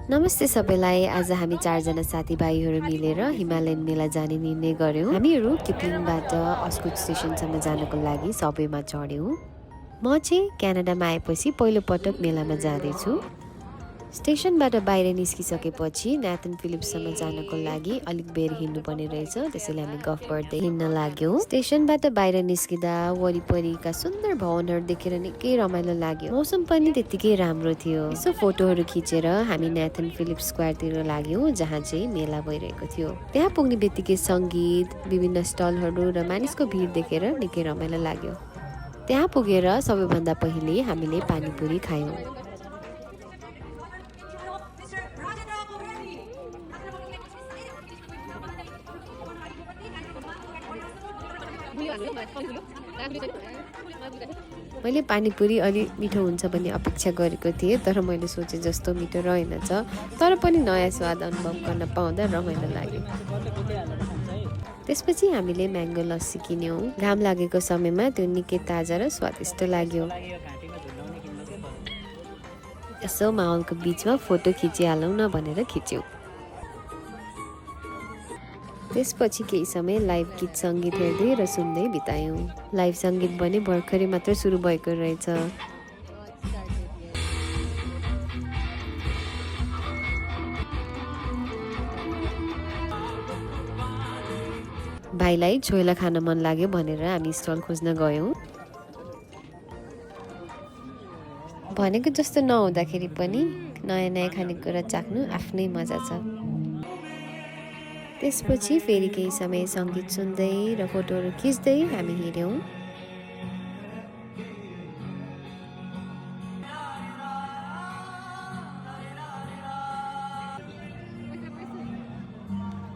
नमस्ते सबैलाई। आज हामी 4 जना साथीभाइहरू मिलेर हिमालयन मेला जाने निर्णय गर्यौं। हामीहरू किपलिङबाट अस्कुट स्टेसनसम्म जानको लागि सबवेमा चढ्यौं। म चाहिँ क्यानाडामा आएपछि पहिलो पटक मेलामा जाँदैछु। स्टेसनबाट बाहिर निस्किसकेपछि नेथन फिलिप्ससम्म जानको लागि अलिक बेर हिँड्नुपर्ने रहेछ, त्यसैले हामी गफ गर्दै हिँड्न लाग्यौं। स्टेसनबाट बाहिर निस्किँदा वरिपरिका सुन्दर भवनहरू देखेर निकै रमाइलो लाग्यो। मौसम पनि त्यतिकै राम्रो थियो। यसो फोटोहरू खिचेर हामी नेथन फिलिप्स स्क्वायरतिर लाग्यौं, जहाँ चाहिँ मेला भइरहेको थियो। त्यहाँ पुग्ने बित्तिकै सङ्गीत, विभिन्न स्टलहरू र मानिसको भिड देखेर निकै रमाइलो लाग्यो। त्यहाँ पुगेर सबैभन्दा पहिले हामीले पानीपुरी खायौं। मैले पानीपुरी अलि मिठो हुन्छ भन्ने अपेक्षा गरेको थिएँ, तर मैले सोचे जस्तो मिठो रहेनछ। तर पनि नयाँ स्वाद अनुभव गर्न पाउँदा रमाइलो लाग्यो। त्यसपछि हामीले म्याङ्गो लस्सी किन्यौँ। घाम लागेको समयमा त्यो निकै ताजा र स्वादिष्ट लाग्यो। यसो माहौलको बिचमा फोटो खिचिहालौँ न भनेर खिच्यौँ। त्यसपछि केही समय लाइभ गीत सङ्गीत हेर्दै र सुन्दै बितायौँ। लाइभ सङ्गीत भने भर्खरै मात्र सुरु भएको रहेछ। भाइलाई छोइला खान मन लाग्यो भनेर हामी स्टल खोज्न गयौँ। भनेको जस्तो नहुँदाखेरि पनि नयाँ नयाँ खानेकुरा चाख्नु आफ्नै मजा छ। त्यसपछि फेरि केही समय सङ्गीत सुन्दै र फोटोहरू खिच्दै हामी हिँड्यौँ।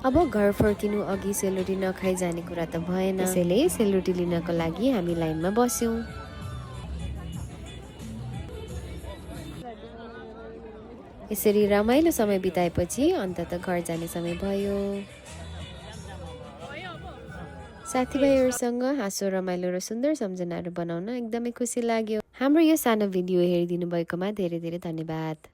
अब घर फर्किनु अघि सेलरोटी नखाइ जाने कुरा त भएन, त्यसैले सेलरोटी लिनको लागि हामी लाइनमा बस्यौँ। यसरी रमाइलो समय बिताएपछि अन्ततः घर जाने समय भयो। साथीभाइहरूसँग हाँसो रमाइलो र सुन्दर सम्झनाहरू बनाउन एकदमै खुसी लाग्यो। हाम्रो यो सानो भिडियो हेरिदिनु भएकोमा धेरै धेरै धन्यवाद।